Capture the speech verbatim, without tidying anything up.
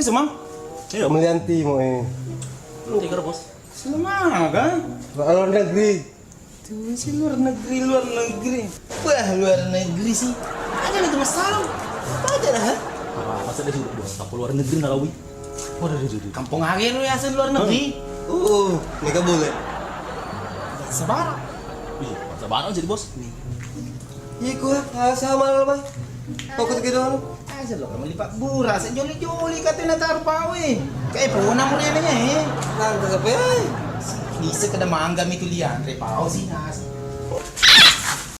Semang? Iya, Melianti mau eh. Tiga, Bos. Selama kan? Luar negeri. Tuh si luar negeri, luar negeri. Wah, luar negeri sih. Ada itu masalah. Apa aja dah? Ah, masa dia sudah, Bos? Apa luar negeri narawi? Waduh, duh, duh, duh. Kampung akhir lu ya asal luar negeri. Oh, mereka boleh. Sabar. Ih, sabar aja di, Bos. Iya, gua, ah, sama lah, Bang. Fokus ke dulu. Aja lo kamu lipat bura, sejoli-joli katanya taruh pawe. Kayak pona muriannya eh. Nanti sampai. Bisa kada mangga mi tulian, repau sih nas.